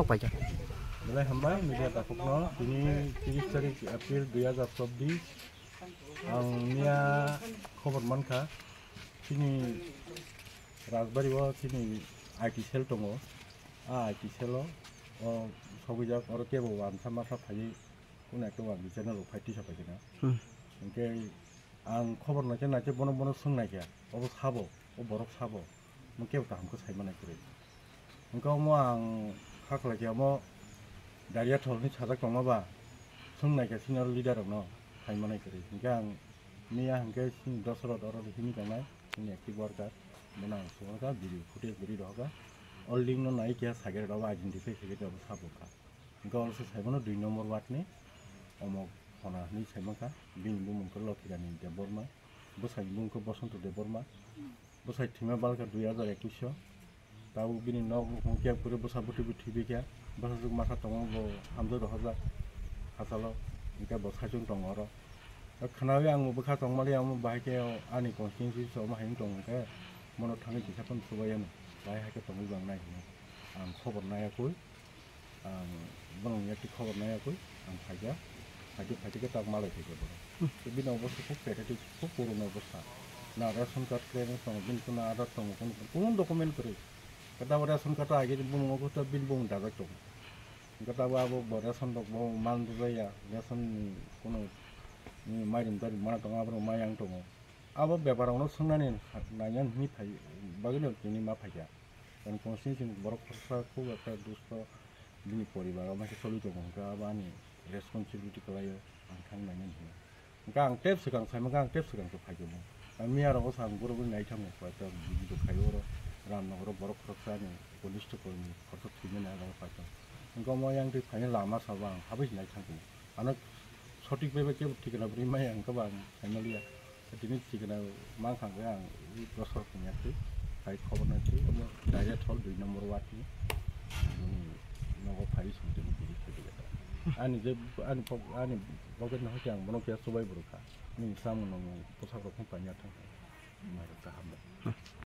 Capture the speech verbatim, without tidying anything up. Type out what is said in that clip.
Paikha. Belai hambai media takhukno, tini tiris tarik April dui hazar chobbish. Ang miya khobor mankha, chini Rajbari o chini I T cell tongo. A I T cell o, o sogwijak, oro kebo wansa masa phaiwi kuno ekta wansa channel rok phai tisa phaikhe na. Hmm. Hinkhe ang khobor naikhe naikhe bono bono swng naikha, obo sabo, o borok sabo, mo kebo kaham khe sai manai kwrwi. Hinkhe omo ang kha khlai khe omo Daria tholni sajak tongma ba, swng naikha senior leader rokno sai manai kwrwi. Hinkhe ang miya hinkhe chini Dosrot oro himwi tongnai, chini active worker, bono ang swngkha video footage bwrwi rohorkha. O link no nai khe saikhe rw identify khe khe obo sabo kha. Hinkhe oro se saimano dui number ward ni omo khona hinwi saimankha, bini bumung khe Lokhirani Debbarma, bwsai bumung khe Bosonto Debbarma, bwsai thwima balkha dui hazar ekwis o, tabuk bini nok nukhung khe kwrwi bwsa bwtwi bo thwibaikha, bwsajwk masa tongo bo hamjwk rohorjak hachalo, hinkhe bo saichung tongo oro. O khnawi ang bo bwkha tongmali, ang bo bahai khe ani constituency se omo hai wng tong hinkhe bono thangwi kisa phano chubaiyano, bahai hai khe tongwi bang nai hinwi ang khobor naiya kwi. Ang bono yakti khobor naiya kwi, ang phaikha, phaikhe, phaikhe tak malai phaikha bono. Hmm. Tei bini obosta khub pathetic, khub koruna obosta. Na ration card khe tongo, bini kuna Aadhaar tongo, kunu, kunu document kwrwi. Khe tabuk ration card o agini bumung o khe bini bumung dajak tongo. Khe tabuk abo bo ration rok bo man rwjaya, ration ni kunu, ni mairum tairum mana tongo, aborok mai yang tongo. Abo bepar rokno swngnani naiya hinwi phai, bagwino tini ma phaikha. Ani constituency ni borok khoroksa khub ekta dusto, bini poribar o maikhe choli tongo, hwnkhe abo ani responsibility kwlaio, ang thang nainani hwnwi. Hwnkhe ang tep swkang saimangkha, ang tep swkang se phaikhe bo. Ang miya rogo sa ang borok wngwi naithango, koi ta video khaio oro, Ramnagar o borok khoroksa ani police to kormi khoroksa thwimani aro paithago. Hwnkhe omo yang twi phaina lama sabo ang habwi se naithangkhe. Ano sotik bai bai kebo thikna bwrwi maya hwnkhe bo ang saimaliya. Tini thikna mankha hwnkhe ang dosor phungyakhe phai khobor naikhe omo direct hol dui number ward ni bini nogo phai song tini bini thwikhe ani je ani pok ani pocket no hakhe ang bono khe chubai bwrwkha nini samung no bwsarok phano paina thangkha mai rok kaham bai.